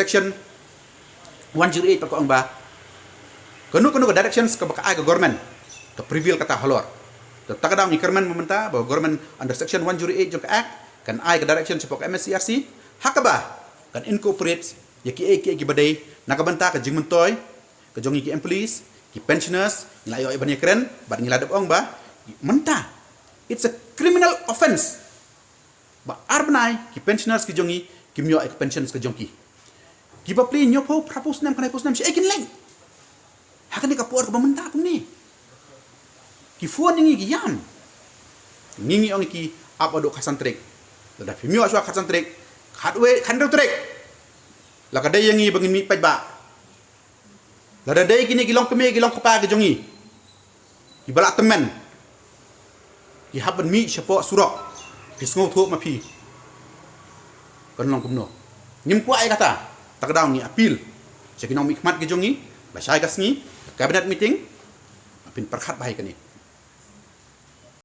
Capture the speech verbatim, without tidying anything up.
section one zero eight pat ka ong ba kano kano ka directions kaba ka ai ka government, ka prevail kata halor. Te ta ka daw ngi kyrmen mynta ba government under section one zero eight jong ka Act kan ai ka direction shapoh ka M S C R C, ha kaba kan incorporate ïa kiei kiei kiba dei na ka bynta ka jingmyntoi ka jong ngi ki employees, ki pensioners. Ngi la ïoh ban ïakren bad ngi la dep ong ba mynta it's a criminal offence ba ar bnai ki pensioners ki jong ngi kim ïoh ïa ki pensions ka jong ki. Ki bapli hynñiewphew, phraphew snem, khyndaiphew snem, shaei kin leit? Ha kane ka por kaba mynta kumne ki phone ïa ngi, ki ïam. Ngi ngi ong ïa ki, ap haduh khatsan tarik. Lada phim ïoh shuwa khatsan tarik, khatwei, khathynriew tarik, la ka dei ïa ngi ba ngin mih paidbah. Lada dei kine ki longkmie ki longkpa ki jong ngi kiba la tymmen, ki hap ban mih shapoh surok, phi sngewthuh ma phi. Kan long kumno? Ngim kwah ïa kata. Ta ka daw ngi appeal sha ki nongmihkhmat ki jong ngi ba shai ka sngi ka cabinet meeting phin pyrkhat bha ïa kane.